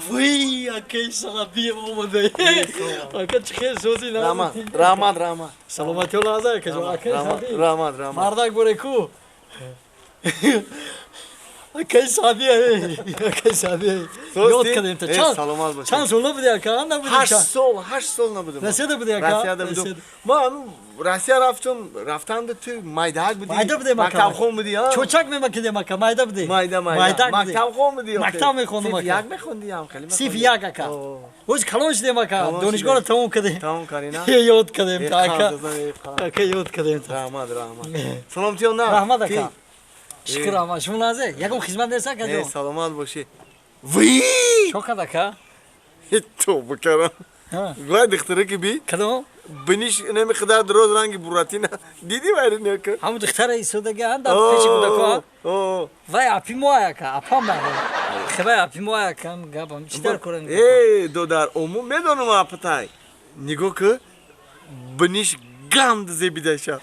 Вай, акай Саъдиев омада. Ака, чӣ хел сози? Раҳмат, раҳмат, раҳмат. Саломатиё лаҳза, акаҷон, акай Саъдиев. Раҳмат, раҳмат. Мардак боре ку. Акай Саъдия, акай Саъдия. Ёд кардем та. Чанд Саломат бошед. Чанд сол набуди, ака? Набуди? 8 сол, 8 сол набудам. Россияда буди, ака? Россияда будам. Ма Россия рафтам, рафтанда ту майдаак буди. Майда будем, ака. Мактабхон буди, а? Чочак мемакидем, ака, майда буди. Майда, майда. Мактабхон буди. Мактаб мехондам, ака. Синфи як мехонди ям хеле. Синфи як, ака. Оз калон шудем, ака. Донишгоҳро тамом кардем. Тамом кардӣ, на? Ёд кардем та, ака. Ака, ёд кардем та. Раҳмат, раҳмат. Саломатиё на? Раҳмат, ака. Шукр, раҳмат. Шумо назе? Ягон хизмат нест, ака ҷон? Саломат бошӣ. Вий! Чо кард, ака? То бикарам. Вай духтаре ки би? Кадом? Биниш неми қадар дроз, ранги буратина. Диди вайри нека? Ҳамун духтара истодага анда пеши кӯдакҳо? Вай апи мо, ака, апам хебай апи мо, ака, гапам чӣ дар корам? Э, додар, умум медонам апатай. Нигоҳ ки, биниш ганд зебидаша.